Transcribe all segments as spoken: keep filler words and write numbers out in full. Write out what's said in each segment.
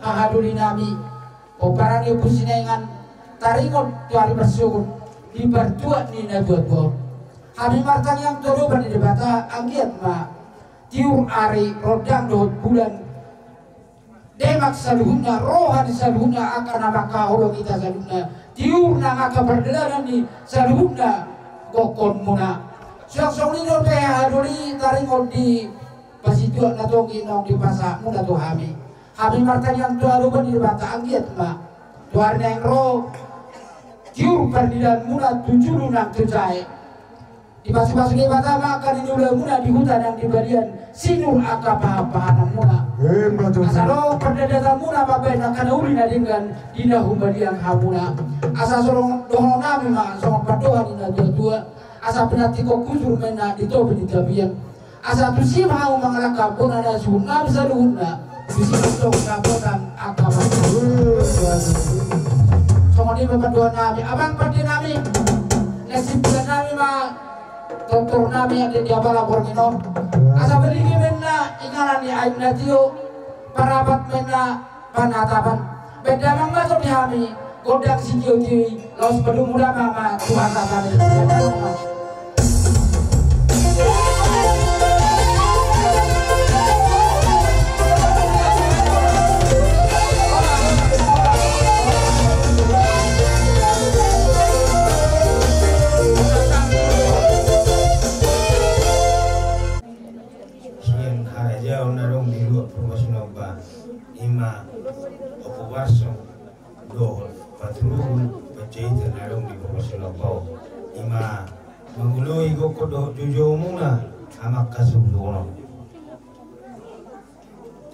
Hahadoli nami, pomparan ni Ompu Sinaingan, taringot tu ari marsogot di partuat ni natuatua on. Hami martangiang tu adopan ni Debata, anggiat ma tiur ari, rondang dohot bulan, demak saluhutna, roha ni saluhutna angka na mangkaholongi hita saluhutna, tiur nang angka pardalanan ni saluhutna gokhonmuna. Suang songon i dope hahadoli, taringot di pasituak na tonggi naung dipasahatmuna tu hami. Hami martangiang tu adopan ni Debata, anggiat ma tu ari naeng ro, tiur parnidaanmuna tu julu nang tu jae. Dipasupasu Debata ma angka ninulahmuna di huta nang di balian, sinur angka pahanpahananmuna. Emma tutu. Asa adong pardadatanmuna mambahen angka na uli na denggan di na humaliang hamuna. Asa songon dohonon nami ma songon pandohan ni natuatua, asa pinantikhon hujur ma inna di topi ni tapian. Asa tusi ma hamu mangalangka bona na suhut nami saluhutna, tusi ma tong dapotan angka marga. Songon i ma pandohan nami, amang pande nami, na simpulan nami ma, tortor nami ate di apala borngin on. Asa berengon ma inna inganan ni aek na tio, parapat ma inna panatapan. Baen damang ma jo di hami gondang sitiotio i, laos padomu damang ma tu hata hami. Sian harajaon na adong di luat Purba Sinomba, ima Ompu Barsong dohot Paturuhun Panjaitan na adong di Purba Sinomba on, ima mangoloi gokhon dohot joujoumuna amang hasuhuton.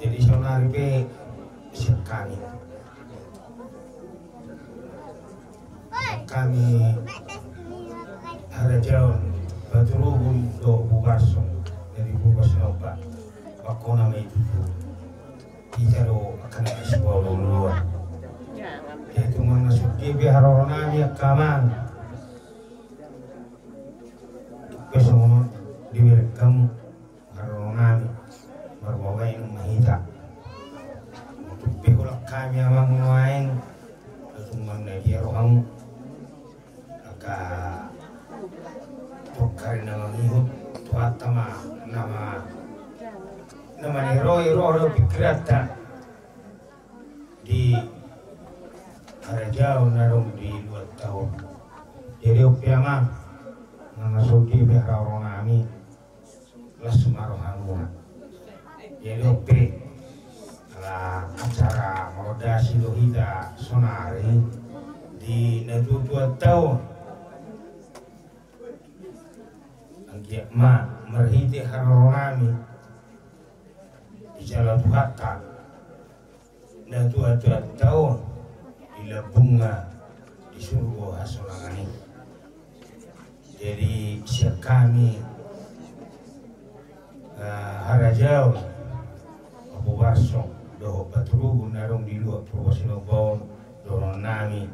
Jadi saonari pe sian hami, hami harajaon Paturuhun dohot Ompu Barsong na di Purba Sinomba, mangkona ma i tutu. Hita do angka na sipaolo-oloan. Jadi tung manang na sude pe haroro nami angka amang, tung pe songon on dibereng hamu haroro nami, marbaobaen ma hita. Tung pe holan hami amang nuaeng, tung manang na dia rohamu, angka tongkari na mangihut, Tuhanta ma na ma, na maniroi roha dohot pingkiranta di harajaon na adong di luatta on. Jadi on pe amang, manang na sude pe haroro nami, las ma rohamuna. Jadi on pe, ala acara marondasi do hita saonari di natuatuanta on. Anggiat ma marhite haroro nami dijalo Tuhanta natuatuanta on, dilambung ma di surgo hasonangan i. Jadi sian hami, eh, harajaon Ompu Barsong dohot Paturuhun na adong di luat Purba Sinomba on, dohonon nami,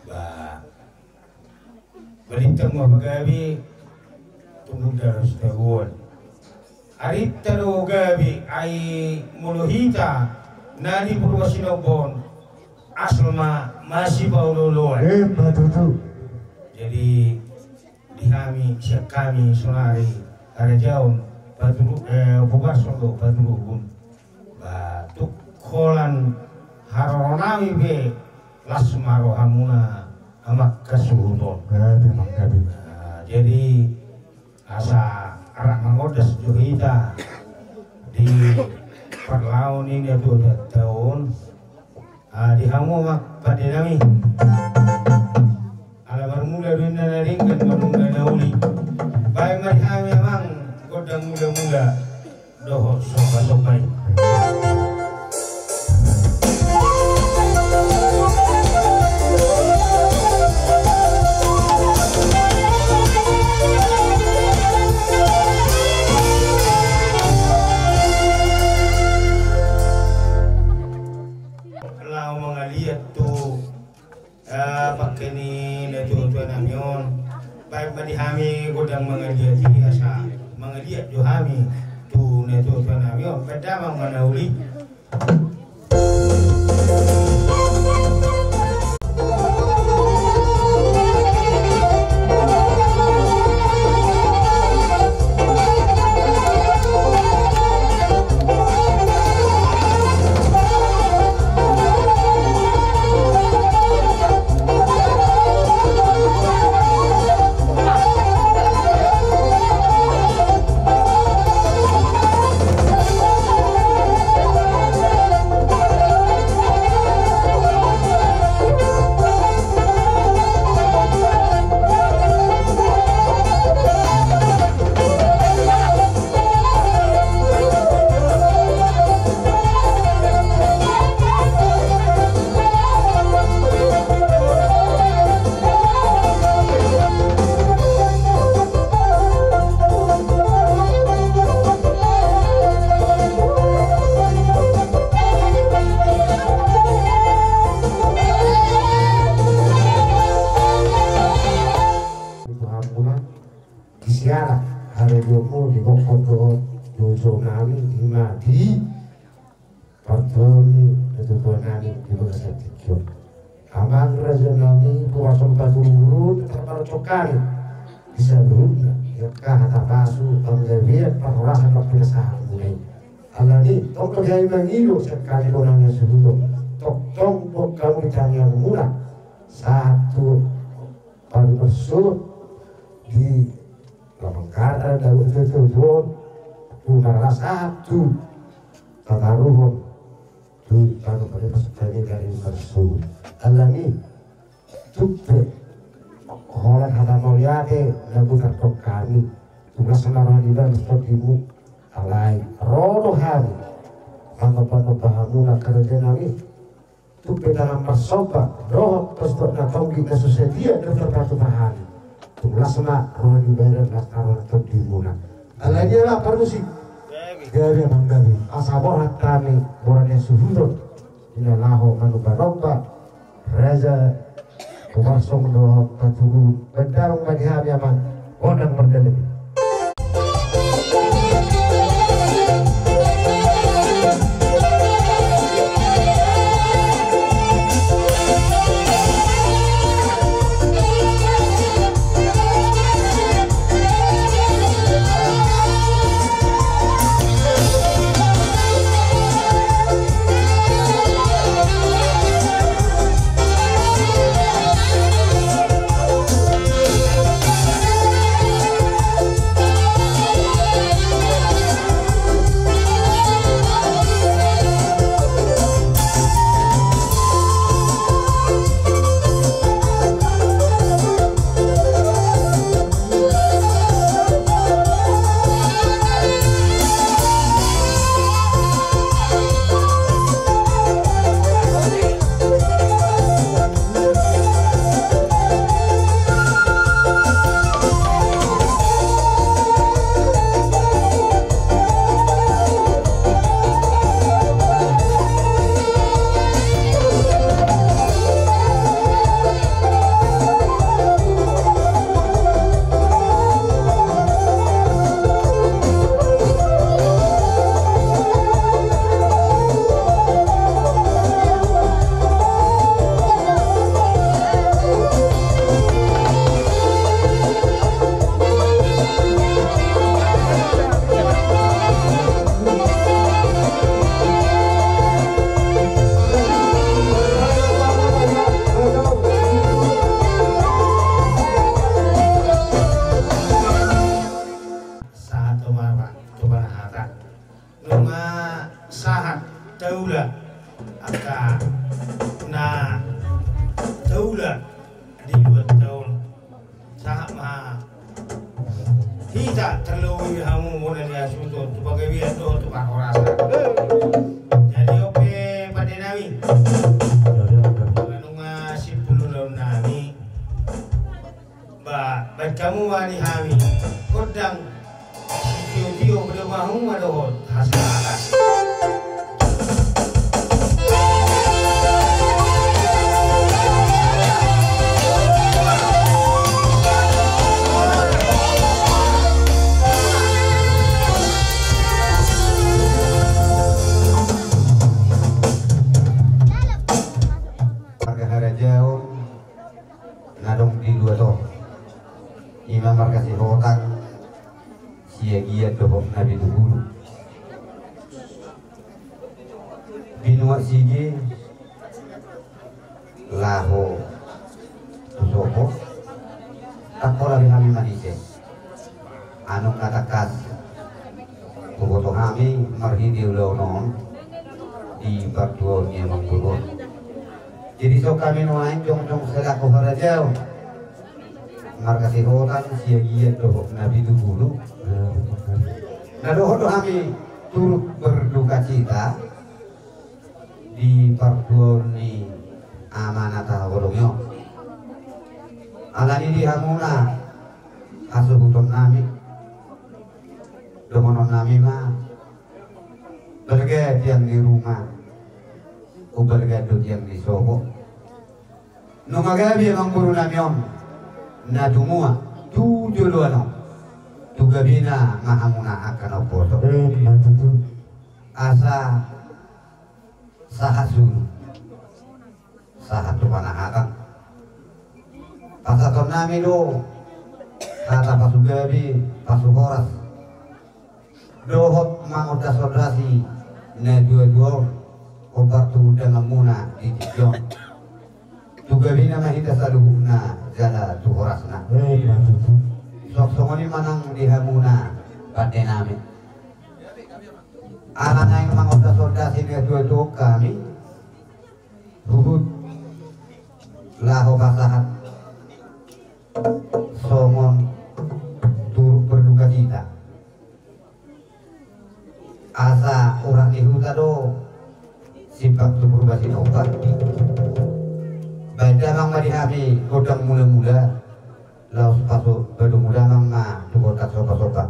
ba, balintang ma pagabe, tumundalhon sitadoan. Arinta do gabe, ai molo hita na di Purba Sinomba on, asal ma masipaolo-oloan. Emma tutu. Jadi di hami, sian hami saonari harajaon Paturu-, eh, Ompu Barsong dohot Paturuhun, ba tung holan haroro nami pe, las ma rohamuna amang hasuhuton. Gabe, amang, gabe. Nah, jadi asa rap mangondas jo hita di parlao ni natuatuanta on. Ah, di hamu amang pande nami, ala marmula do inna na denggan, marmula na uli. Baen ma di hami amang gondang mulamula dohot sombasomba i. Laho mangaliat tu Eh, pangke ni natuatua nami on. Baen ma di hami gondang mangaliat i, asa mangaliat jo hami tu natuatua nami on. Baen damang ma na uli. Boi na tubuan nami di bagasan tingki on. Amang raja nami, puas on paturu, tarpalo cokali. Bisa dulu, ya, hata pasu, panggabean, parhorasan, parpinasahan mulai. Alani, tong pe hami mangido, sekali bonang na suhuton. Tong, tong, boi hamu di tangiang muna. Satu, paling bersuh, di Lamangkara, daun tutuhon, tu marasa tu tataruhon, tu tanu pada pasukani dari marsu. Alani, tupe, holan hata mauliate, na butar tong hami, tugas na roha di dalam stop ibu, alai, rodo hami, mangapa no pahamuna kerja nami, Tupe tangan marsomba, dohot pos na tonggi na so setia dohot terpatu pahali. Tulas ma roha di badan las taro na tonggi muna. Alai dia lah parusi. Gabe amang gabe. Asa borhat hami, borhat ni suhuton. Ina laho manuba-nuba. Raja Kumarsong dohot paturu. Bendang bagi hami amang. Gondang mardalem. Sahat tu marba, tu marhata. Nunga sahat taula, angka na taula di dua taon. Sahat ma hita terlebih hamu bona ni asuton tu pagawian dohot tu parhorasan. Jadi ope pande nami. Nunga sipulu daun nami. Ba, baen hamu ma di hami gondang sitio-tio, pode ma hamu ma dohot hasahatan. Marga Harajaon. Na adong di Luat on, ima marga Sihotang, Siagian dohot Nabitubulu. Binuat sige laho tu Sopo, tangkas laho hami manise. Anu na tangkas huboto hami marhite ulaon on di partuaon ni amangboru on. Jadi songon hami nuaeng jongjong selaku harajaon marga Sihotang, Siagian dohot Nabitubulu. Na dohot do hami turut berdukacita di partuaon ni amana tahaholongi on. Alani di hamuna hasuhuton nami, dohonon nami ma, balga tiang ni ruma, umbalga do tiang ni sopo. Nunga gabe amangboru nami on na tumua tu joloan on, tu gabena ma hamuna angka na umposo. Asa Sahat sulu, sahat tu panahatan. Pasahaton nami do hata pasugabe, pasuhoras dohot mangondasondasi na tuatua on, hombar tu undanganmuna di tingki on. Tu gabena ma hita saluhutna jala tu horasna. Songon i ma nang di hamuna pande nami. Ala naeng mangondasondasi na tuatua on hami, huhut laho pasahat songon turut berdukacita. Asa urat ni huta do simpang tu Purba Sinopat. Baen damang ma di hami gondang mulamula, laos pasu padomu damang ma tu gondang sopasopa.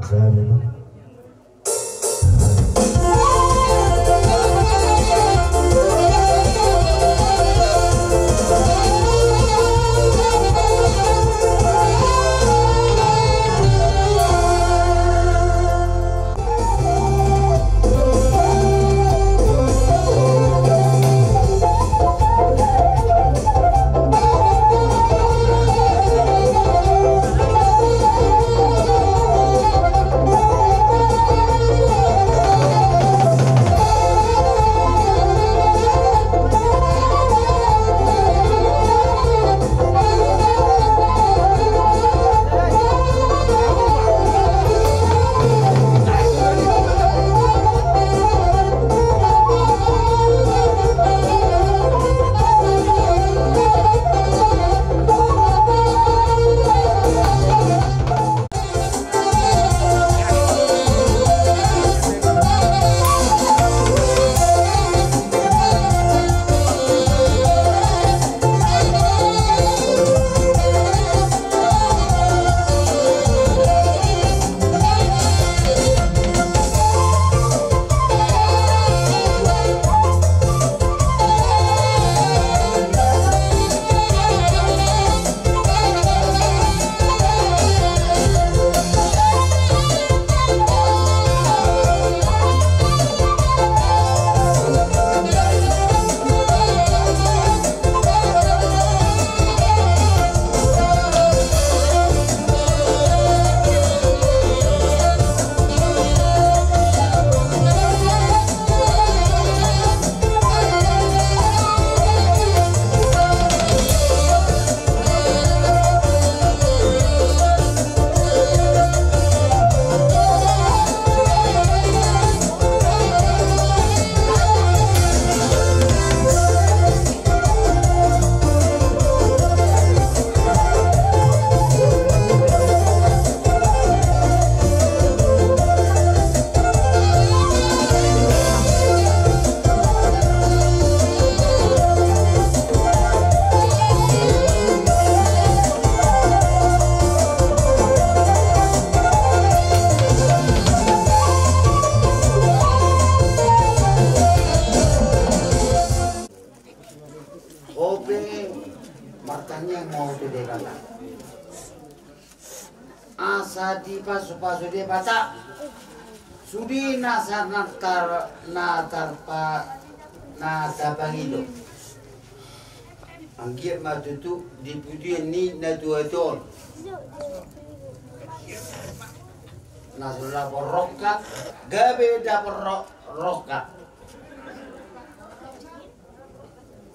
Ope, martangiang ma au tu Debata asa dipasupasu Debata sude nasa na tar, na tarpa, na tapangido. Anggiat ma tutu di pujian ni na tuatua on. Na so dapot rongkap, gabe dapot ro-, rongkap.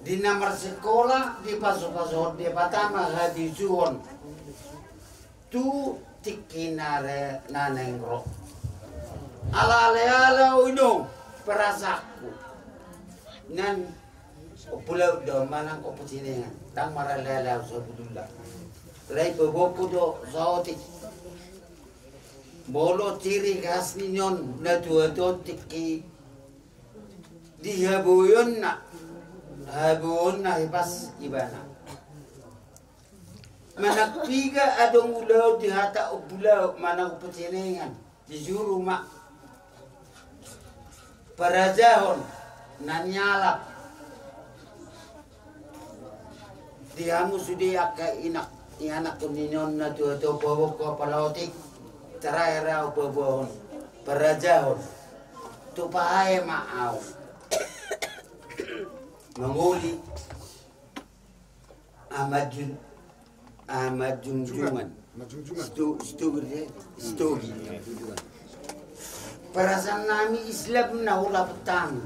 Di na marsikola, dipasupasuhon Debata ma habisuhon tu tingki na re-, na naeng ro. Ala aleale au inong, perasaanku. Nian Ompu Laut do manang Ompu Siningan, ndang maraleale au sabotulna. Alai ibotoku do saotik. Molo ciri khas ni on na tuatua on tingki di haboaonna, haboaonna hipas ibana. Manang piga adong ulaon di hata Ompu Laut manang Ompu Siningan, dijuru ma parajahon na nialap. Di hamu sude angka inak, ianakkon ni on na tuatua, paboahon ho apala otik, terakhir au paboahon, parajahon. Tu pahae ma au. Mangoli. Amat jun-, amat jungjungan. Amat jungjungan. Sto-, stogi, eh? Stogi. Perasaan nami Islam na ulaon hami.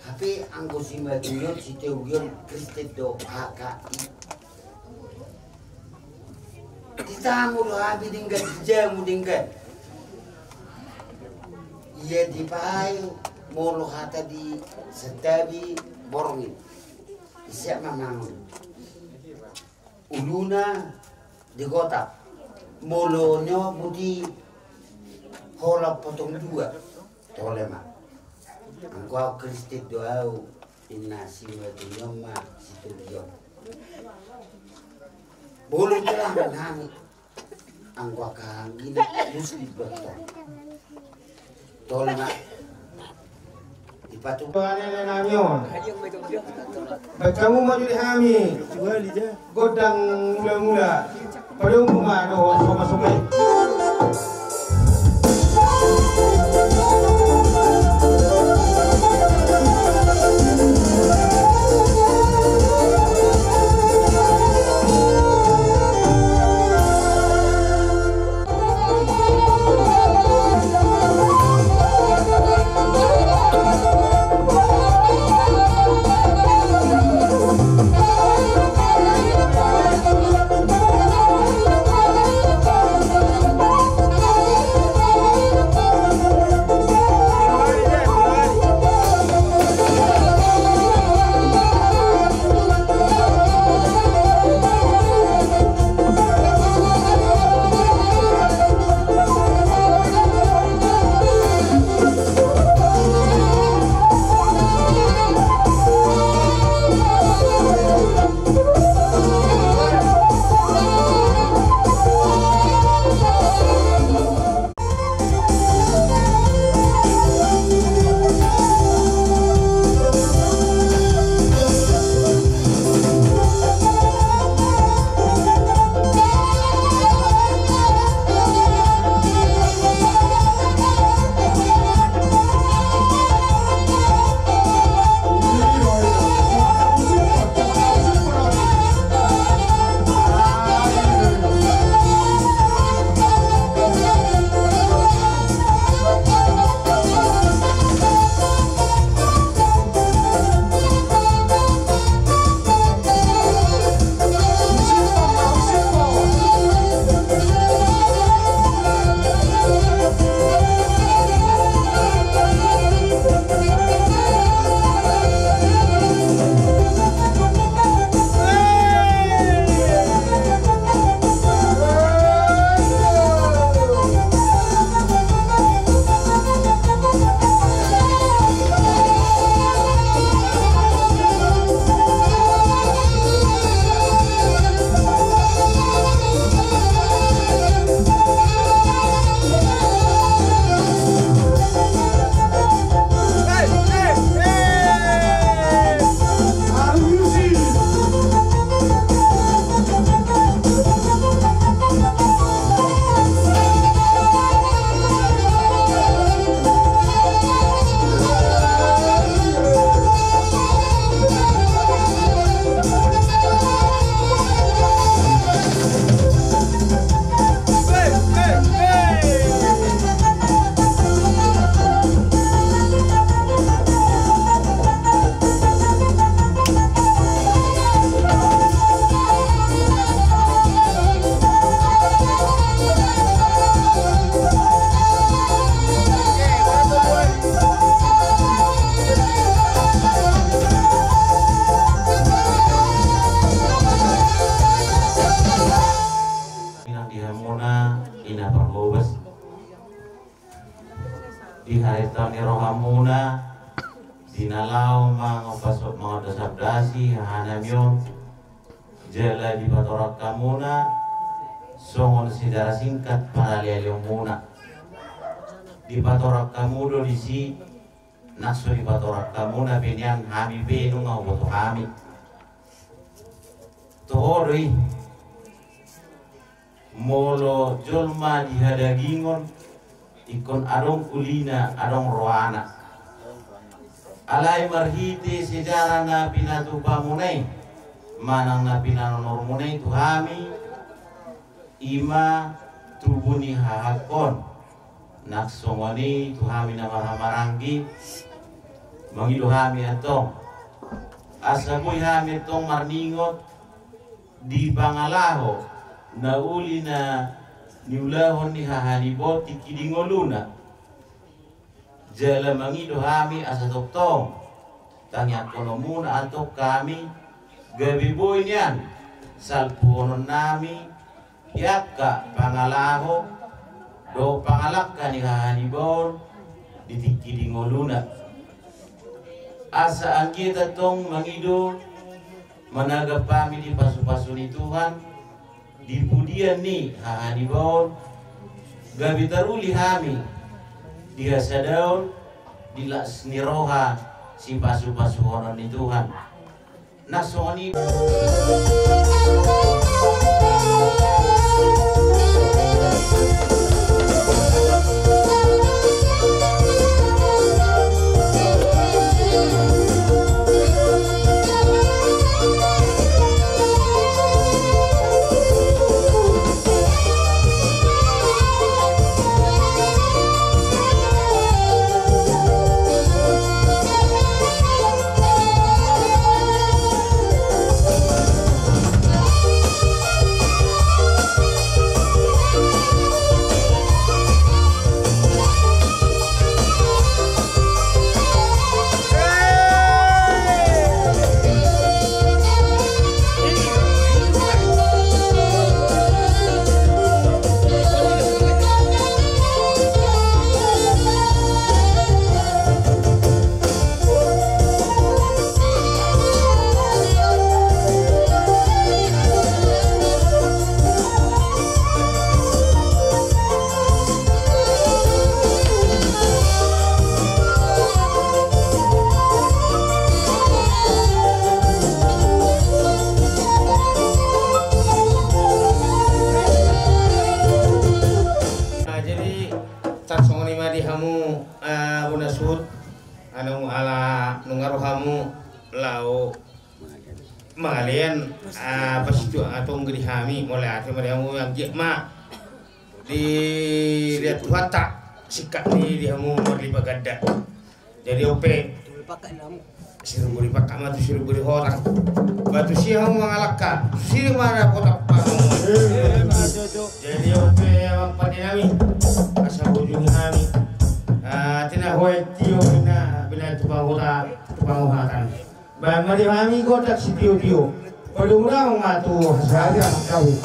Hape anggo simatua on, sitogi on Kristen do, H K I. Ditamu do hami denggan, dijamu denggan. Ia dipae molo hata di santabi borngin. Ise ma mangun. Uluna di kota. Molo nyo buti holan potong dua. Tole ma. Anggo au Kristen do au, ninna simatua on ma sitogi on. Bolo telah nami. Anggo angka anggina Muslim do tong. Tole ma. Dipatupa nene nami on. Baen hamu ma jo di hami gondang mula-mula. Padomu ma dohot soma-soma i. Inang di hamuna, ina parhobas. Di harita ni rohamuna, di na laho mangopas, mangodas abdasi hahanami on, jala dipatorang hamuna songon sejarah singkat paralialionmuna. Dipatorang hamu do disi, nang so dipatorang hamuna pe nian, hami pe nunga huboto hami. Toho do i. Molo jolma di hadagingon, ingkon adong ulina, adong rohana. Alai marhite sejarah na pinatupamuna i manang na pinanormuna i tu hami, i ma tubu ni hahangkon. Nang songon i tu hami na marhahamaranggi, mangido hami antong asa boi hami antong marningot di pangalaho na uli na niulahon ni hahanibaon tingki di ngoluna. Jala mangido hami asa tongtong tangiangkononmuna antong hami, gabe boi nian salpuhononnami di angka pangalaho dohot pangalangka ni hahanibaon di tingki di ngoluna. Asa anggiat antong mangido, managap hami di pasupasu ni Tuhan di pudian ni hahanibaon, gabe taruli hami di hasadaon, di las ni roha sipasupasuhonon ni Tuhan. Nang songon i. Nah, jadi, tarsongon i ma di hamu, eh, bona suhut, anu, ala nunga ro hamu laho mangalean, ah, pas itu, ah, tong di hami, mauliate ma di hamu, anggiat ma di liat Tuhanta singkat ni di hamu marlipat ganda. Jadi on pe, sirumbu ni pangkat ma tu sirumbu ni hotang. Ba tusi hamu mangalangka, tusi ma dapotan pangomoan. Jadi on pe, amang pande nami, asa bojong nami, ah, tina hoe tio bina, bina tu panghota, tu pangomoan. Baen ma di hami gondang sitiotio. Padomu damang ma tu hasahatan nami.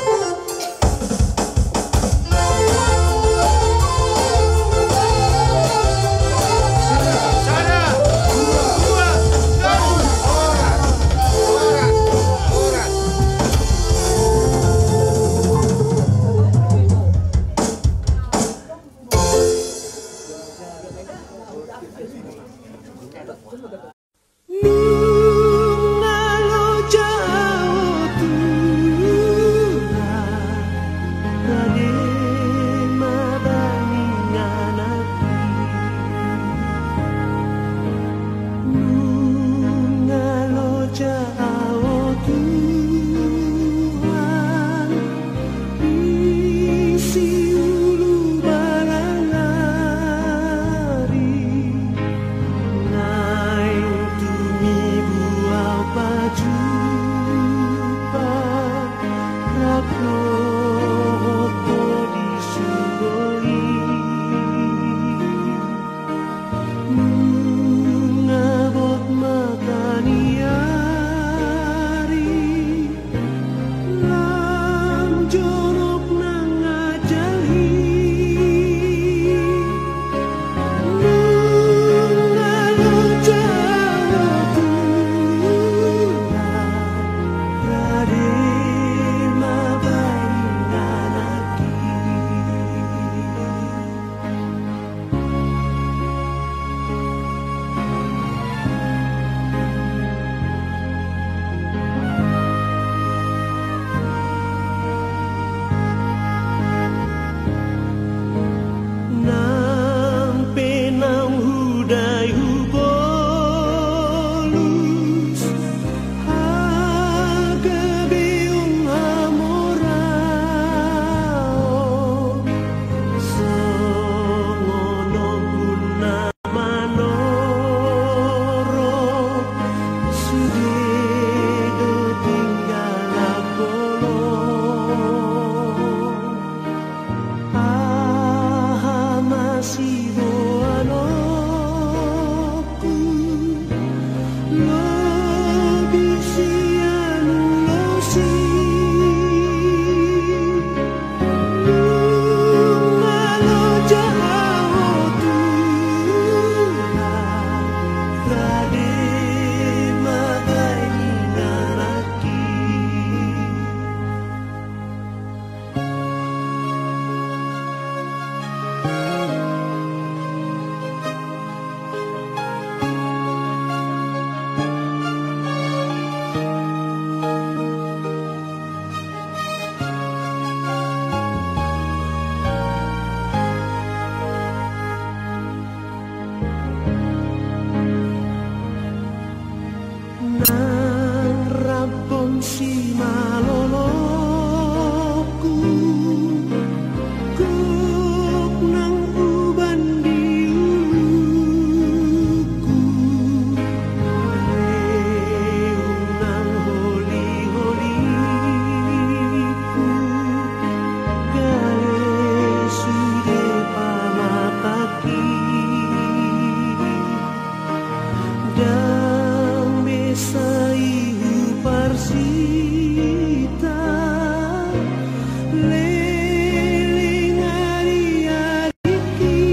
Nunga loja au tu na Lobi sian ulos i, nunga loja ahu Tuhan, rade ma baen inganan i. Nang rap on simalolongku, gok nang uban di uluku, lehu nang holi-holiku, gale sude pamatangki. Ndang be sai huparsita leleng ari-ariki.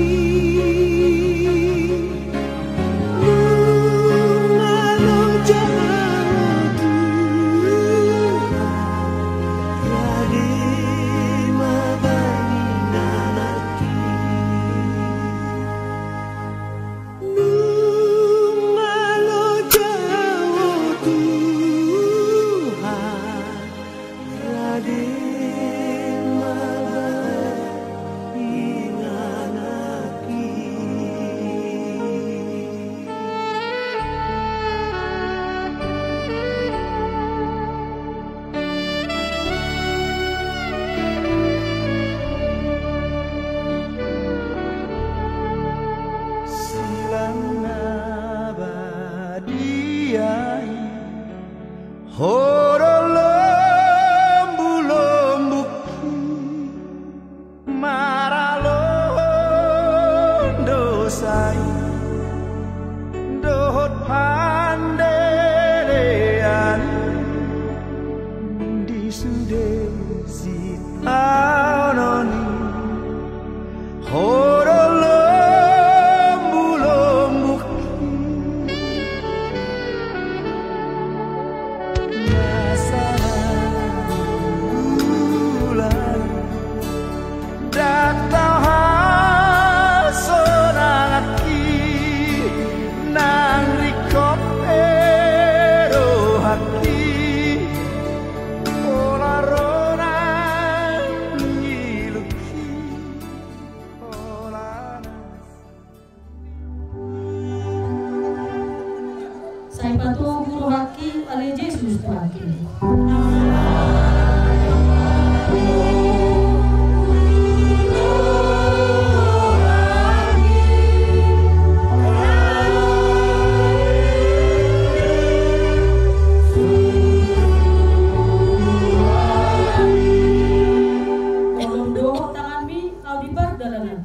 Nunga loja ahu Tuhan, rade ma baen inganan i. Nunga loja ahu Tuhan, rade ma baen inganan i. Silang na badia i, ho do lombu-lombungki, maralohon dosa i dohot pandelean i. Di sude sitaonon i, ho do lombu-lombungki, na sada bulan. Ndang tau hasonanganki, nang ringkot pe rohangki, pola ro nang ngilungki, pola nang Sai patogu rohangki ale Jesus Tuhanki. Onom dohot tanganmi laho di pardalanan.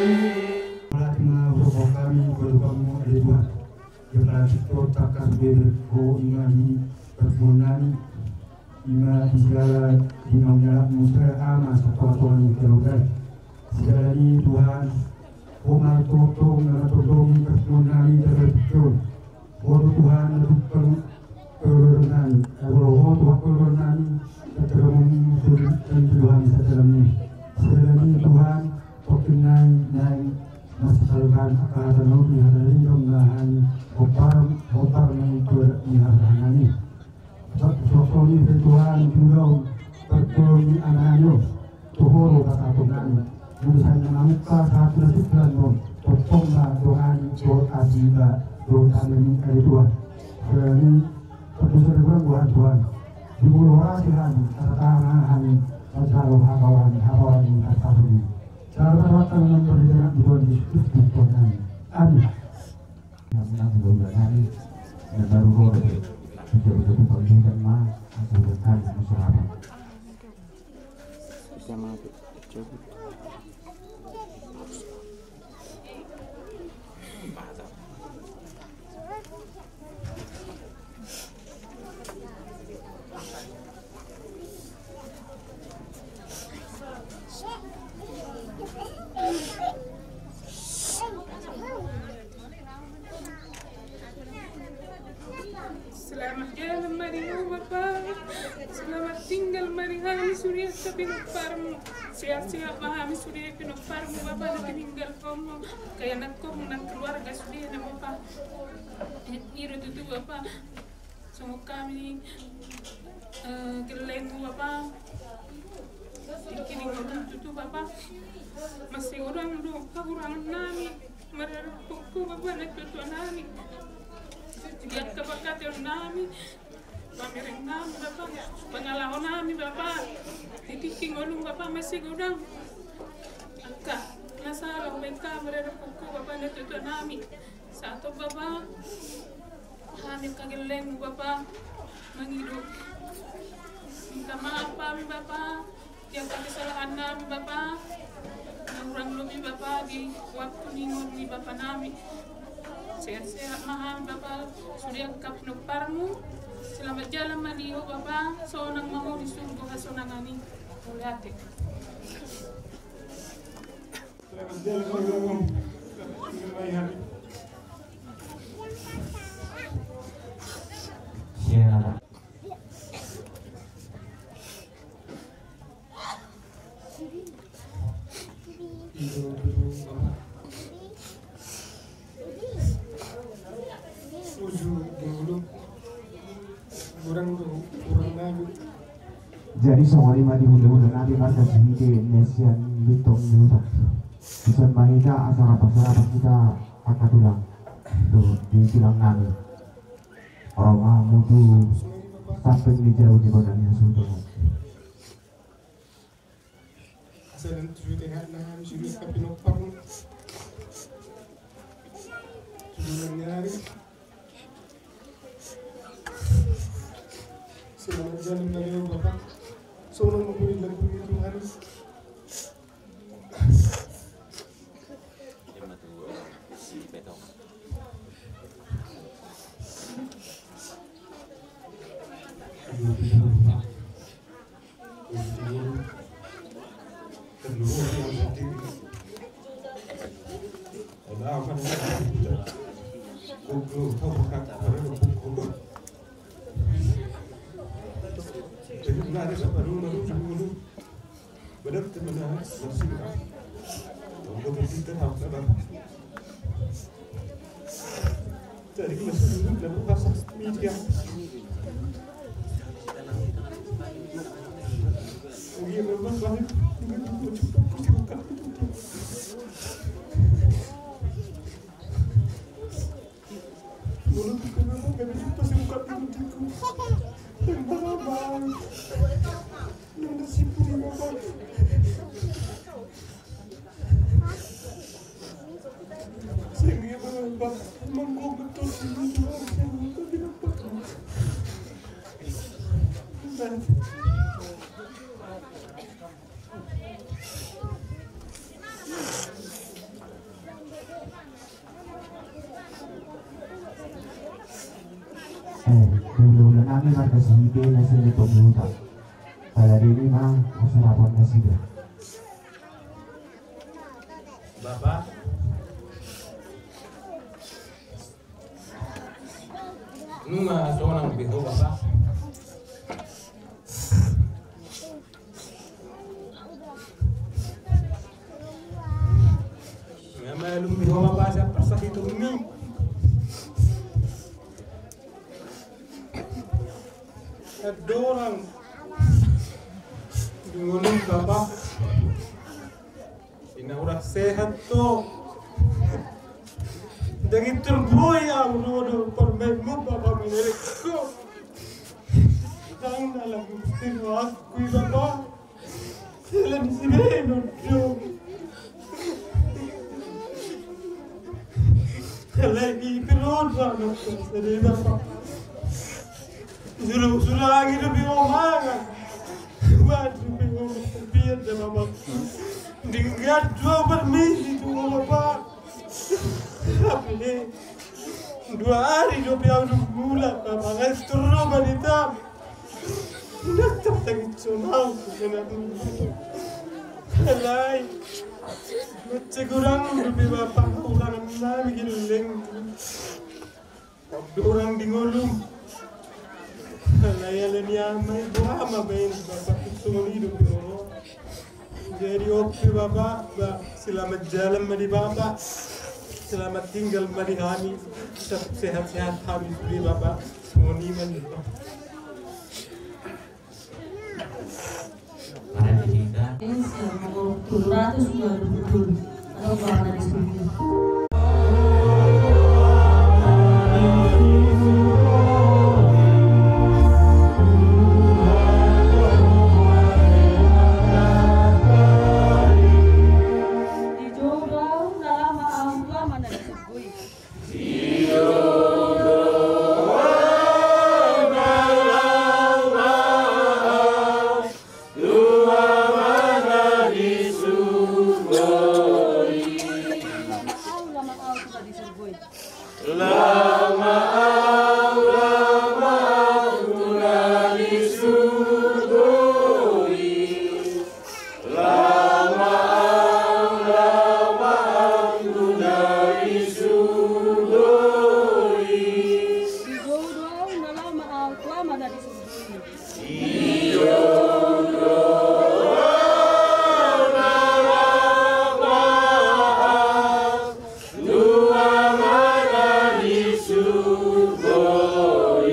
Apalagi ma roha hami, berdoa mu, ale Tuhan. Ia berarti kau tangkas bebek kau ingahi permohonan nami. Ima di segala di manggalak mu segala ama, sapa Tuhan yang terbaik. Segala ini Tuhan, Ho ma tongtong na mandongdongi parpunguan nami di tingki on. Ho do Tuhan na tumpak kaluarga nami, ai molo Ho tumpak kaluarga nami, tatarmung suri dan tuduhan sadalam ni. Sadalam ni Tuhan, pokokna nai, nai, masih kaluhan, apa hata nau di hata lindung na hami, hopar, hopar nai tuan ni hata nami. Sokoni pe Tuhan, tulung, pertolongi anaknya. Tuhoro kata Tuhan. Urusan yang amuk kata Tuhan. Topong lah Tuhan, doa jiwa, doa kami minta di Tuhan. Berani, perbuatan Tuhan, Tuhan. Di mulu hati kami, kata tangan kami, mencari habawan, habawan, kata Tuhan. Cara kata Tuhan, berikan Tuhan Yesus, Tuhan kami. Amin. Yang menang dua bulan hari, yang baru boleh. Betul-betul panggilan mah, aku bukan masyarakat. Kita mati, cabut. Selamat jalan ma di ho Bapa. Selamat tinggal ma di hami sude angka pinomparmu. Sehat-sehat ma hami sude pinomparmu Bapa na tininggal ho. Angka anakmu nang keluarga sude na Bapa. I do tutu Bapa. Songon hami, eh, gellengmu Bapa. Tingki ni ngolum tutu Bapa. Masih godang do hahurangan nami. Marhite ho Bapa na tuatua nami. Di angka pangkataion nami. Pamereng nami Bapa. Pangalaho nami Bapa. Di tingki ngolum Bapa masih godang. Angka na sala hubaen hami marhite ho Bapa na tuatua nami. Sahat on Bapa, hami angka gellengmu Bapa, mangido. Minta maaf hami Bapa, di angka kesalahan nami Bapa, na hurang lobi Bapa, di waktu ni ngolu ni Bapa nami. Sehat-sehat ma hami Bapa, sude angka pinomparmu. Selamat jalan ma di ho Bapa, sonang ma ho di surgo hasonangan i. Mauliate. Jadi songon i ma di hulahula nami marga Sihite na sian Lintong ni Huta. Dison ma hita asa rap-rap hita angka tulang. Tu di tulang nami. Ro ma hamu tu samping ni jabu ni bona ni hasuhuton. Asa dan tuju tehat na hami sude angka pinomparmu. Tujuan ni ari. Selamat jalan ma di ho Bapa. Sonang ma ho di lambung ni Tuhan. Eh, hulahula nami marga Sihite na sian Lintong ni Huta. Pala deni ma asa rap nasida. Bapa, Nunga sonang be ho Bapa. Nunga malum be ho Bapa sian parsahitonmi. Andorang di ngolum Bapa. Inna hurang sehat do. Ndang intor boi au ro do parmaenmu Bapa, menelek ho. Ndang na lagi mesti rohangku i Bapa. Dalan sibenon do. Alai i pe ro do anakku sada i Bapa. Suru-, suruhangi dope ho mangan. Buat dope ho marpian da Bapa. Denggan do au parmisi tu ho Bapa. Hape dua ari dope au dung mulak Bapa, nga intor ro barita. Ndang tartangihon au tu sonang. Alai mansai godang dope Bapa hahurangannami gelleng. Hurang di ngolum. Alai ala ni ama i, boha ma baen Bapa, songon i dope ho. Jadi on pe Bapa, ba, selamat jalan ma di Bapa. Selamat tinggal ma di hami. Tetap sehat-sehat hami sude Bapa. Songon i ma Bapa. Ini siap nomor tujuh ratus dua puluh tujuh. Halo, Bang Adi Sugi. Di jodoh na lama au lama na di surgo i. Lama au, lama au tu na di surgo i. Di jodoh au na lama au tu Ama na di surgo i. Di jodoh au na lama au tu Ama na di surgo i.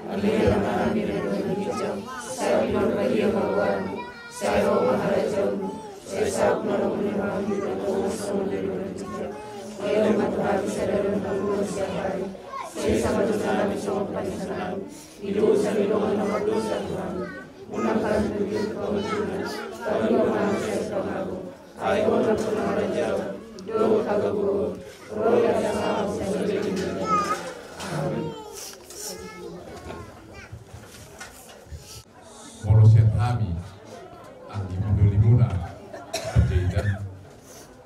Amen. Sai ma hami na ginjang, sai ma badia ma goarmu, sai ro ma harajaonmu, sai saut ma lomo ni rohami di tonga songon na di banua ginjang. Sai ro ma tu hami sadari on hangoluan siapari, sai sesa ma dosanami songon panesanami di dosa ni dongan na mardosa tu hami. Unang hami togihon tu pangunjunan, tapi oto ma hami sian pangago. Ai Ho do nampuna harajaon dohot hagabeon, ro di atas ahu. Amen. Molo sian hami anggi dolimuna Panjaitan,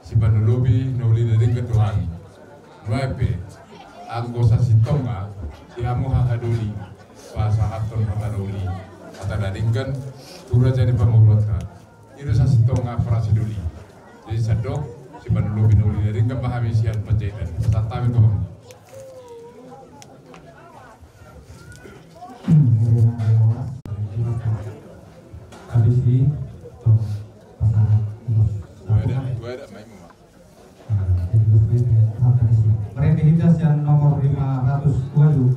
sipanolopi na uli na denggan do hami. Nuaeng pe anggo sasintongna di hamu haha doli pasahathon hata na uli, hata na denggan tu raja ni pamoruonta. I do sasintongna parasi doli. Jadi sandok sipanolopi na uli na denggan ma hami sian Panjaitan. Pasahat hami tu hamu. Habis i, tong pasahat. Dua ada, dua ada, main ma. Marende hita sian nomor lima ratus tujuh.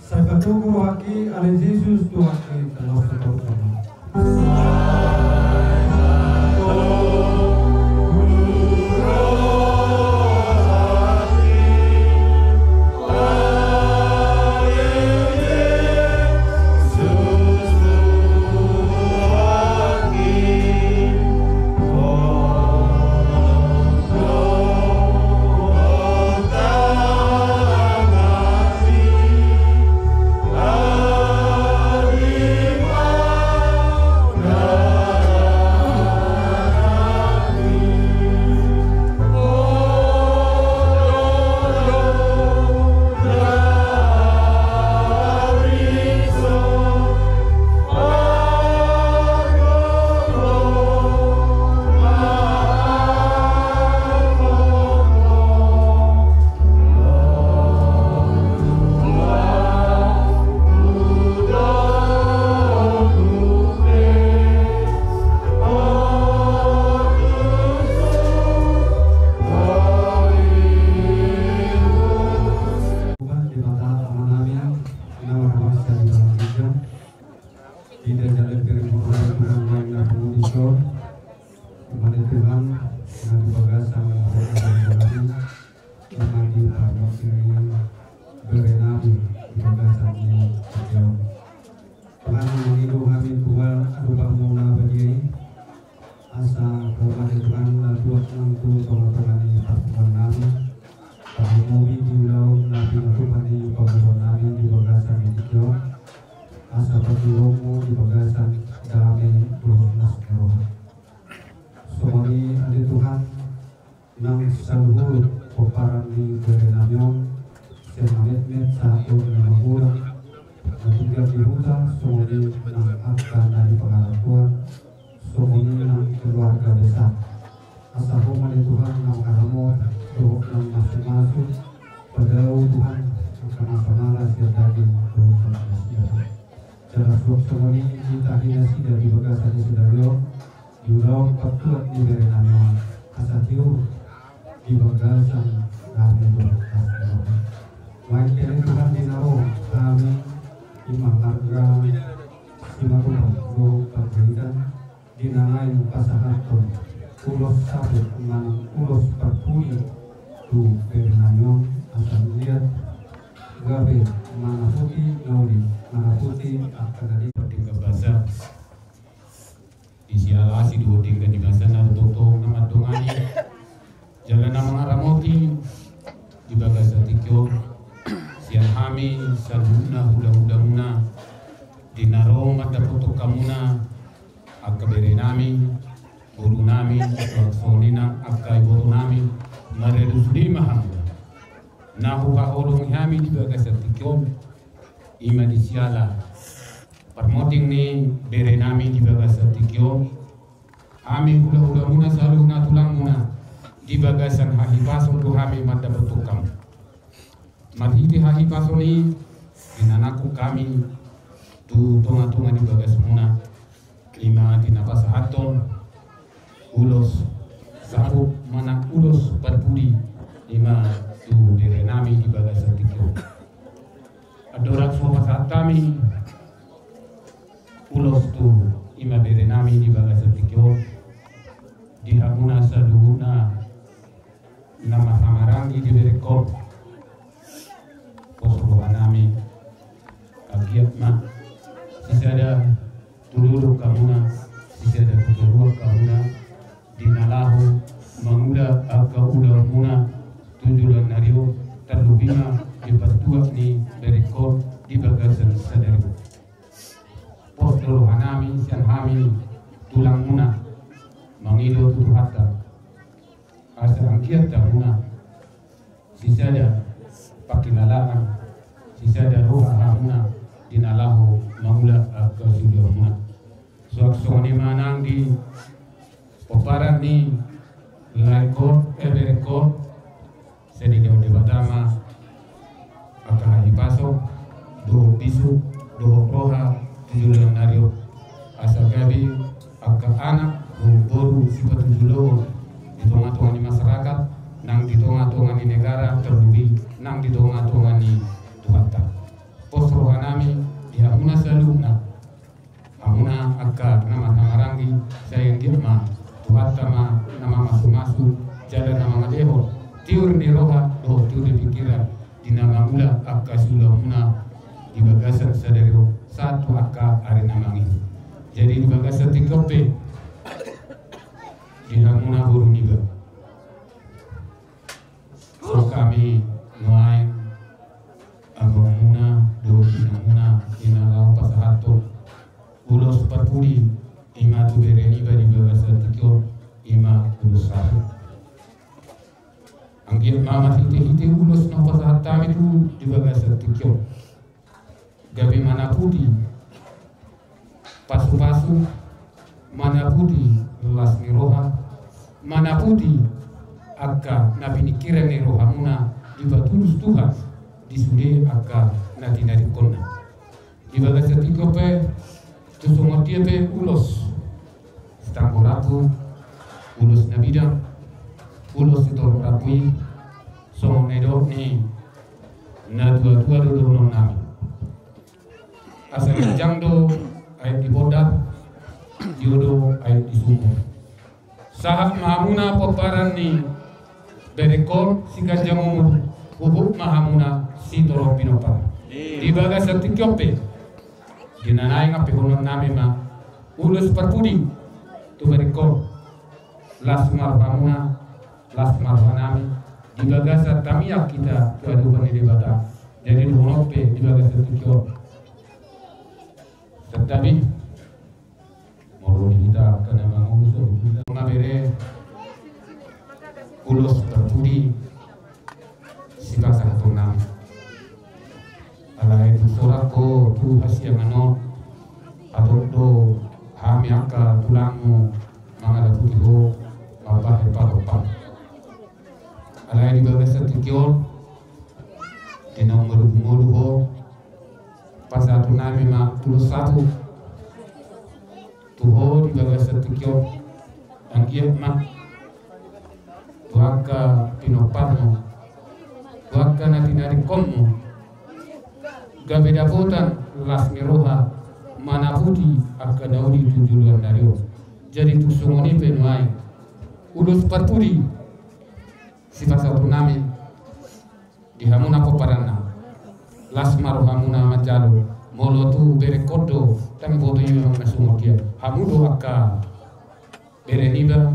Sai patogu rohangki ale Jesus, Tuhanki, tangkas tu toruan. Tuhan, na di bagasan hami, ima di parmoti ni bere nami di bagasan ni tingki on. Tuhan, mangido hami tu Ho, adopanMu na badia i, asa Ho ma ale Tuhan na tuat nang tu tonga-tonga ni parpunguan nami, pamobihi di ulaon na pinatupa ni parpunguan nami di bagasan ni tingki on, asa parjolo di bagasan dame dohot las ni roha. Songon i ale Tuhan, nang saluhut pomparan ni bere nami on, sian na metmet sahat tu na magodang, na tinggal di huta, songon i nang angka na di pangarantoan, songon i nang keluarga besar. Asa Ho ma ale Tuhan na mangaramoti dohot na mamasumasu, padao Tuhan angka na samalah sian daging dohot na sian roha. Jala suang songon i, itahi nasida di bagasan ni sadari on, di ulaon partuat ni bere nami on, asa tiur di bagasan dame dohot las ni roha. Nuaeng pe ale Tuhan, di na ro hami, ima marga Simatupang dohot Panjaitan, di na naeng pasahathon ulos saput manang ulos parpudi tu bere nami on, asa mangaliat gabe manaputi na uli, manaputi angka na di pardenggan basa. Di siala asi dohot denggan ni basa na tongtong na mandongani jala na mangaramoti di bagasan tingki on, sian hami saluhutna hula-hulamuna, di na ro mandapothon hamuna, angka bere nami, boru nami, songon i nang angka iboto nami, maradu sude ma hamuna. Na huhaholongi hami di bagasan tingki on, ima di siala parmoting ni bere nami di bagasan tingki on, hami hula-hulamuna saluhutna, tulangmuna, di bagasan hahipason do hami mandapothon hamu. Marhite hahipason i, di na nangkok hami tu tonga-tonga ni bagasmuna, ima di na pasahathon ulos saput manang ulos parpudi, ima tu bere nami di bagasan tingki on. Andorang so pasahat hami ulos tu ima bere nami di bagasan tingki on, di hamuna saluhutna na marhahamaranggi di bereon, pos roha nami, anggiat ma sisada tu dolok hamuna, sisada tu toruan hamuna, di na laho mangula angka ulaonmuna tu joloan ni ari on, tarlumobi ma di partuat ni bereon di bagasan sadari on. Pos do roha nami sian hami tulangmuna mangido tu Tuhanta, asa anggiat hamuna sisada pangkilalaan, sisada roha hamuna di na laho mangula angka siulaonmuna. Suang songon i ma nang di pomparan ni lae on, eh, bere on, sai didok Debata ma angka hahipason dohot bisuk dohot roha tu joloan ni ari on, asa gabe angka anak dohot boru sipatujuloon di tonga-tonga ni masyarakat, nang di tonga-tonga ni negara, tarlumobi nang di tonga-tonga ni Tuhanta. Pos roha nami di hamuna saluhutna, hamuna angka na marhahamaranggi, sai anggiat ma Tuhanta ma na mamasumasu jala na mangalehon tiur ni roha dohot tiur ni pingkiran di na mangula angka siulaonmuna di bagasan sadari on sahat tu angka ari na mangihut. Jadi di bagasan tingki on pe, di hamuna boru niba, so hami nuaeng amangmuna dohot inangmuna di na laho pasahathon ulos parpudi, ima tu bere niba di bagasan tingki on, ima ulos saput. Anggiat ma marhite-hite ulos na hupasahat hami tu di bagasan tingki on, gabe manaputi pasu-pasu, manaputi las ni roha, manaputi angka na piningkiran ni rohamuna, dipatulus Tuhan di sude angka na tinadingkonna. Di bagasan tingki on pe, tu songon dia pe ulos sitanggo rambu, ulos na bidang, ulos sitorop rambu i, songon na nidok ni natua-tua do dohonon nami. Asa ginjang do aek di bondar, tio do aek di sumur. Sahat ma hamuna pomparan ni berengkon siganjang umur, huhut ma hamuna sitorop pinompar. Di bagasan tingki on pe, di na naeng ampehonon nami ma ulos parpudi tu berengkon. Las ma rohamuna, las ma rohanami, di bagasan tamiang hita tu adopan ni Debata. Jadi dohonon pe di bagasan tingki on. Santabi. Molo di hita angka na mangolu, mabere ulos parpudi sipasahaton nami. Alai dung sorak ho tu hasiangan on, hatop do hami angka tulangmu mangalaputi ho mambahen pahompa. Alai di bagasan tingki on, di naung marungkol ho, pasahaton nami ma ulos saput tu ho di bagasan tingki on. Anggiat ma tu angka pinomparmu, tu angka na tinadingkonmu, gabe dapotan las ni roha manaputi angka na uli tu joloan ni ari on. Jadi tung songon i pe nuaeng ulos parpudi sipasahaton nami di hamuna pomparanna. Las ma rohamuna manjalo. Molo tu berengkon do, ndang diboto i memang na songon dia. Hamu do angka bere niba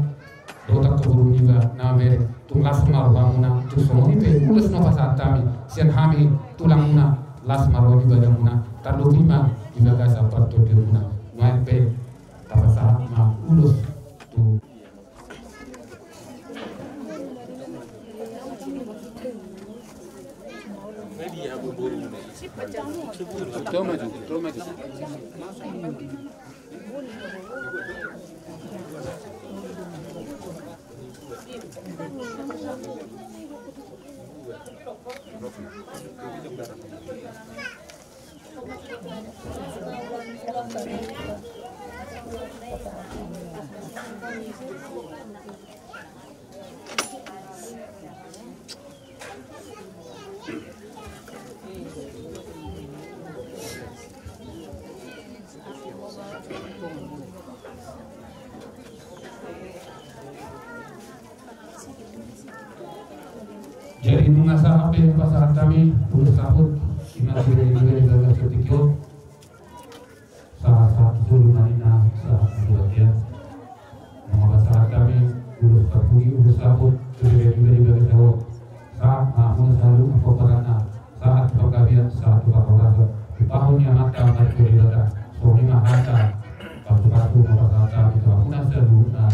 dohot angka boru niba na mamereng. Tung las ma rohamuna, tung songon i pe ulos na pasahat hami sian hami tulangmuna. Las ma roha ni badamuna, tarlumobi ma di bagasan partondionmuna. Nuaeng pe tapasahat ma ulos tu Jadi nunga sahat pe pasahat hami ulos saput, ima sude, ima di bagasan tingki on. Sahat-sahat solu ma ninna, sahat ma tu bontean. Nunga pasahat hami ulos parpudi, ulos saput tu bere niba di bagasan on. Sahat ma hamuna saluhut pomparanna, sahat tu panggabean, sahat tu parhorasan, tu pahompu ni Amanta Martua Debata. Songon i ma hata pasu-pasu ma pasahat hami tu hamuna saluhutna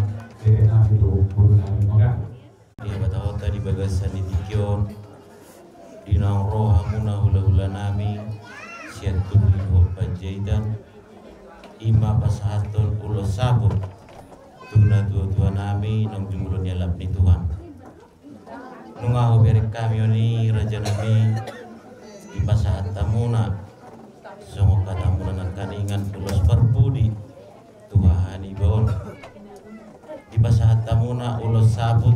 bere nami dohot boru nami. Mauliate. Di hata-hata di bagasan ni tingki on, di naung ro hamuna hula-hula nami sian Turi dohot Panjaitan, ima pasahathon ulos saput tu natua-tua nami naung jumolo ni alap ni Tuhan. Nunga hubereng hami on i, raja nami, dipasahat hamuna songon hatamuna nangkiningan ulos parpudi tu hahanibaon. Dipasahat hamuna ulos saput,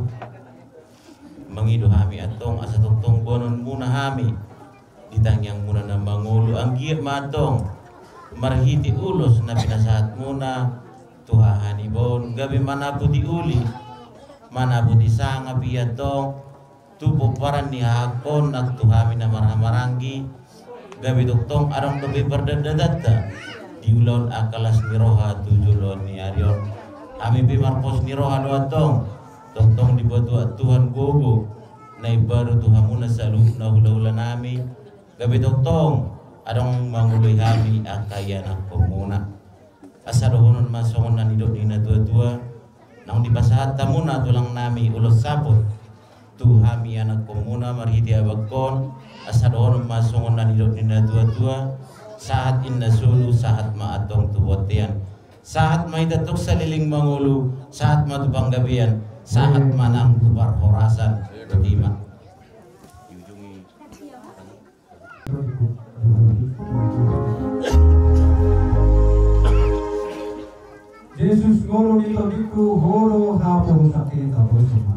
mangido hami antong asa tongtong boanonmuna hami di tangiangmuna na mangolu, anggiat ma antong marhite ulos na pinasahatmuna tu hahanibaon gabe manaputi uli, manaputi sangap i antong tu pomparan ni hahangkon nang tu hami na marhahamaranggi, gabe tongtong adong dope pardandatanta di ulaon angka las ni roha tu joloan ni ari on. Hami pe marpos ni roha do antong, tongtong dipatuat Tuhan gogo na imbaru tu hamuna saluhutna hula-hula nami, gabe tongtong adong mangoloi hami angka ianakkonmuna. Asa dohonon ma songon na nidok ni natua-tua, naung dipasahat hamuna tulang nami ulos saput tu hami ianakkonmuna marhite abangkon, asa dohonon ma songon na nidok ni natua-tua, sahat inna solu, sahat ma antong tu bontean. Sahat ma hita antong saleleng mangolu, sahat ma tu panggabean, sahat ma nang tu parhorasan. Botima. Jesus ngolu ni tondingku, Ho do haporusan ni tondingku.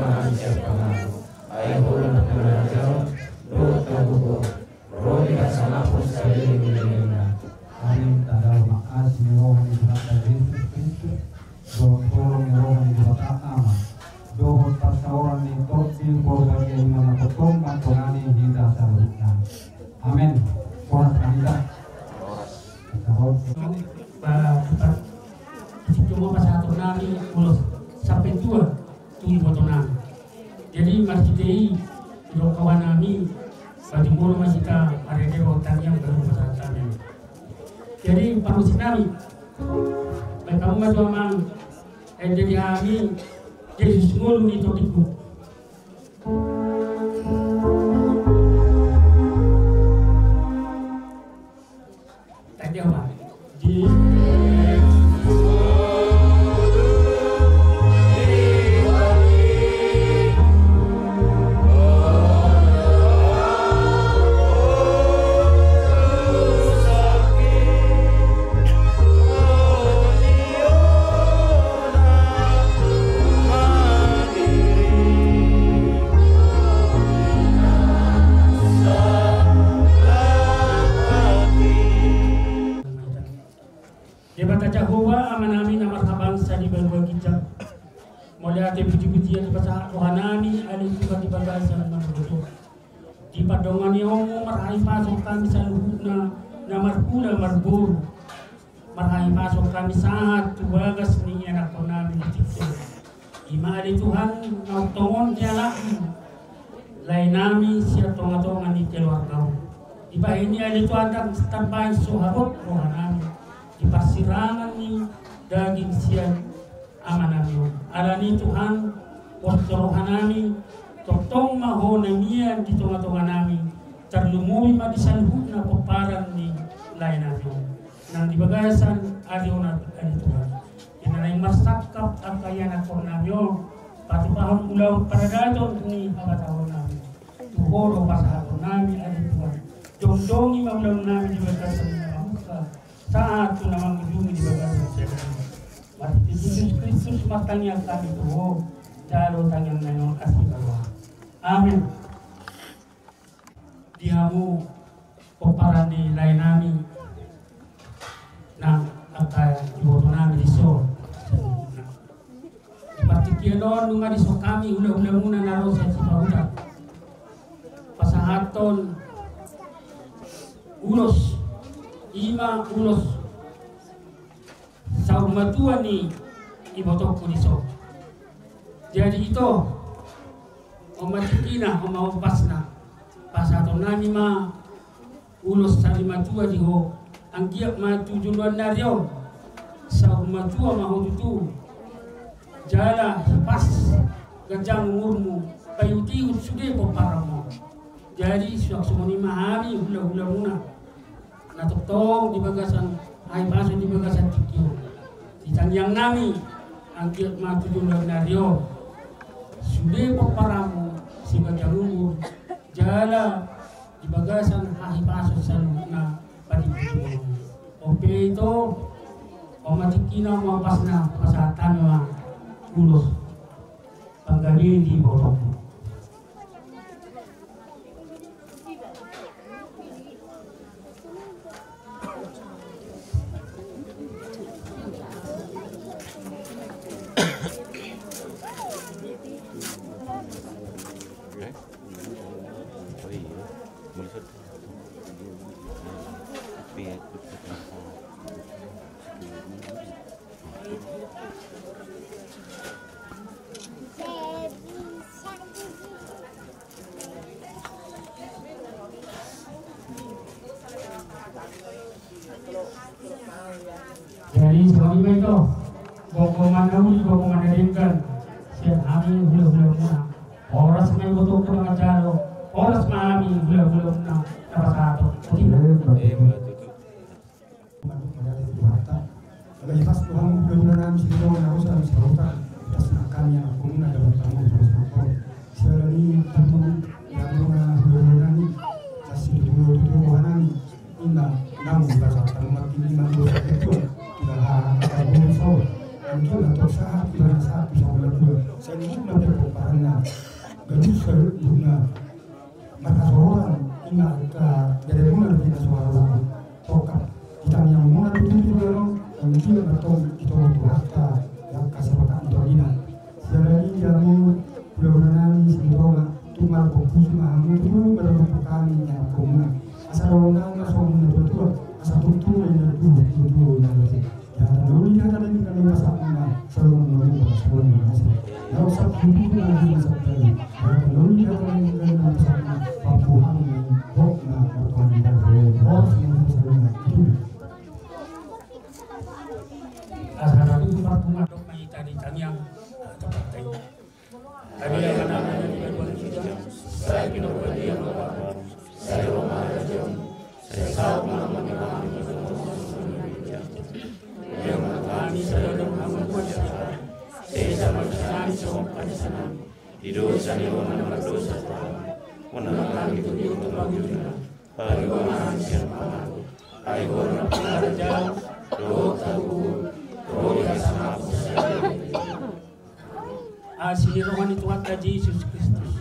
Nami siap pangaku, ai Ho do na pangarajaon dohot hagogoon, ro di hasangapon saleleng ni lelengna. Amin. Tanda ma asi ni roha ni Tuhanta Jesus Kristus, dohot holong ni roha ni Debata Ama, dohot parsaoran ni Tondi Porbadia, i ma na tongtong mantonani hita saluhutna. Amin. Horas ma hita. Ba, ba, itu cuma pasahaton nami ulos sampai tua tu iboto nami. Jadi marhite i, didok roha nami, ba jumolo ma hita marende roha tangiang baru pasahat nami. Jadi parmusik nami, baen hamu ma tu amang, eh, jadi hami, Jesus ngolu ni tondingku. Debata Jahowa, Amanami na marhabangsa di banua ginjang, mauliate pujipujian dipasahat rohanami ale Tuhan di bagasan na margogo. Di pandonganionmu marhahipason hami saluhutna na marhula marboru. Marhahipason hami sahat tu bagas ni ianakkonnami di tingki on. I ma ale Tuhan na tongon dialap laenami sian tongatonga ni keluargamu. Dibahen i ale Tuhan ndang tarbahen so habot rohanami di parsirangan ni daging sian amanami on. Alani Tuhan, borhat rohanami, tongtong ma Ho na mian di tongatonganami, tarlumobi ma di saluhutna pomparan ni laenami on. Nang di bagasan ari on ale Tuhan. Di na naeng marsangkap angka ianakkonnami on, patupahon ulaon paradaton ni habatahonnami. Tu Ho do pasahatonnami ale Tuhan. Jongjongi ma ulaonnami di bagasan na mamungka sahat tu na mangujungi di bagasan siaga. Marhite Jesus Kristus martangiang hami tu Ho, jalo tangiangnami on asi ma roham. Amin. Di hamu pomparan ni laenami, nang angka ibotonami dison. Di partingkian on nunga dison hami hulahulamuna na ro sian Sipahutar pasahathon ulos, i ma ulos saur matua ni ibotongku dison. Jadi ito, on ma tingkina, on ma ombasna, pasahatonnami ma ulos saur matua di ho, anggiat ma tu joloan ni ari on saur matua ma ho tutu, jala hipas ganjang umurmu, paihutihut sude pomparanmu. Jadi suang songon i ma hami hulahulamuna na tongtong di bagasan hahipason di bagasan tingki on. Di tangiangnami, anggiat ma tu joloan ni ari on sude pomparanmu, sai ganjang umur, jala di bagasan hahipason saluhutna patimputimpuanmu. On pe ito, on ma tingkina, on ma ombasna, pasahat hami ma ulos panggabean di ibotongku. Jadi songon i ma ito, gomgoman na uli, gomgoman na denggan sian hami hulahulamuna. Horas ma ibotongku na manjalo, horas ma hami hulahulamuna na pasahathon. Oke. Madung mauliate tu Tuhanta. Alai pas Tuhan, hulahulanami sidongan na ro sian Sipahutar, pas nang hami anakkonmuna dapotan hamu tu horas nangkin. Siala ni tutu, hulahulanami, pas situtu rohanami, ima naung dipasahat hamu nangkin, ima naung dipasahat hamu nangkin. Anggiat ma tong sahat, ibana sahat tu sabola dua. Saluhutna pe pomparanna, gadis saluhutna. Marhasohotan, ima angka beremuna dope na so haruhur. Tongka di tangiangmuna tutu tu dano, anggiat ma tong di tonga Tuhanta, angka sabakat di tonga ina. Siala ni jamu, hulahula nami Silitonga, tung margokhus ma hamu tutu, margokhus hami ni angka muna. Asa dohonon nami ma songon na tuatua, asa tutu ma inna tutu, tutu ma inna tutu. Jala na uli hata na nidok na pasahat ma, saluhutna ma pasahat ma. Laos sab tutu na nidok na pasahat ma. Jala na uli hata na nidok na pasahat ma, pambuhan ni hok na martuhan di dalam horas na pasahat ma. Asa na tutu parpunguan dok na hita di tangiang, ah, tempat tadi. Asi ni roha ni Tuhanta Jesus Kristus,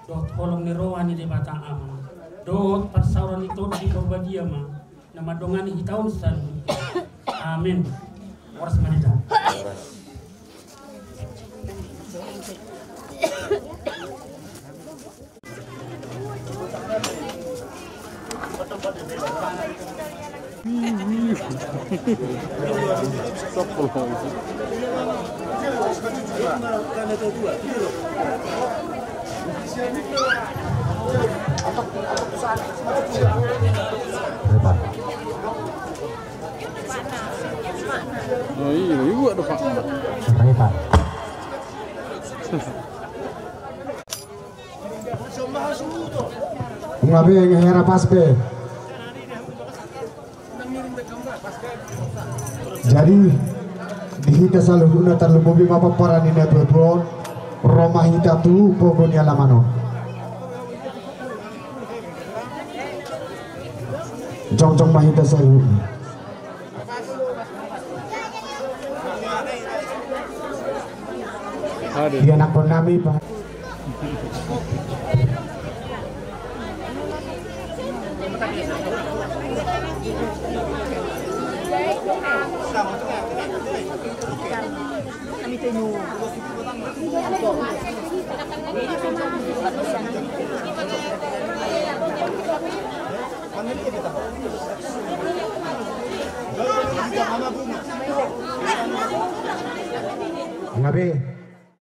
dohot holong ni roha ni Debata Ama, dohot parsaoran ni Tondi Porbadia ma na mandongani hita on saluhutna. Amen. Horas ma di hita. Oh, iya, iya, dua. Nunga be, nunga hera pas be. Jadi di hita saluhutna, tarlumobi ma pomparan ni na tuatua on, ro ma hita tu pogu ni alaman on. Jongjong ma hita saluhutna. Ianakhon nami, Pak. Nunga be.